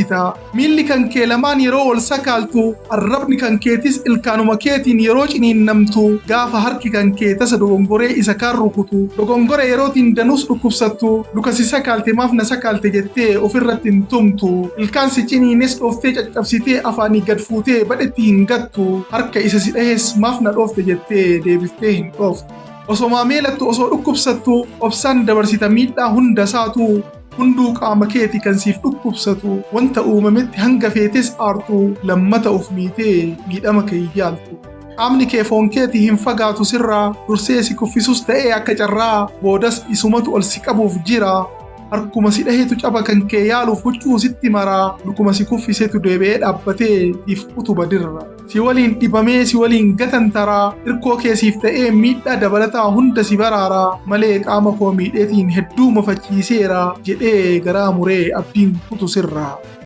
cabsita. Miilli kan kee lamaan yeroo wal sakaaltu, arrabni kan keetis ilkaanuma keetiin yeroo ciniinnamtu, gaafa harki kan kee tasa dogongoree isa kaan rukutu, dogongora yerootiin danuus dhukkubsattu, luka si sakaalte maaf na sakaalte jettee ofirratti hin tumtu. Ilkaan si ciniines dhooftee caccabsitee afaanii gad fuutee badhetti hin gattu. Harka isa si dhahes maaf na dhoofte jettee deebiftee hin dhooftu. Osomaa meelattu osoo dhukkubsattu obsaan dabarsita miidhaa hunda isaatu. Hunduu qaama keeti kan siif dhukkubsatu, wanta uumametti hanga feetes aartu, lammata of miitee miidhama kee hin yaaltu. Qaamni kee foon keeti hin fagaatu sirraa, dursee si kuffisus ta'ee akka carraa, boodas isumatu ol si qabuuf jira. Harkuma si dhahetu caba kan kee yaaluuf huccuu sitti mara, lukuma si kuffisetu deebi'ee dhaabbatee siif utuba dirra. Si waliin dhibamee si waliin gatantara, hirkoo kee siif ta'ee miidhaa dabalataa hunda si baraara malee qaama koo miidheetiin hedduu mafachiiseera jedhee garaa muree abdiin kutu sirraa.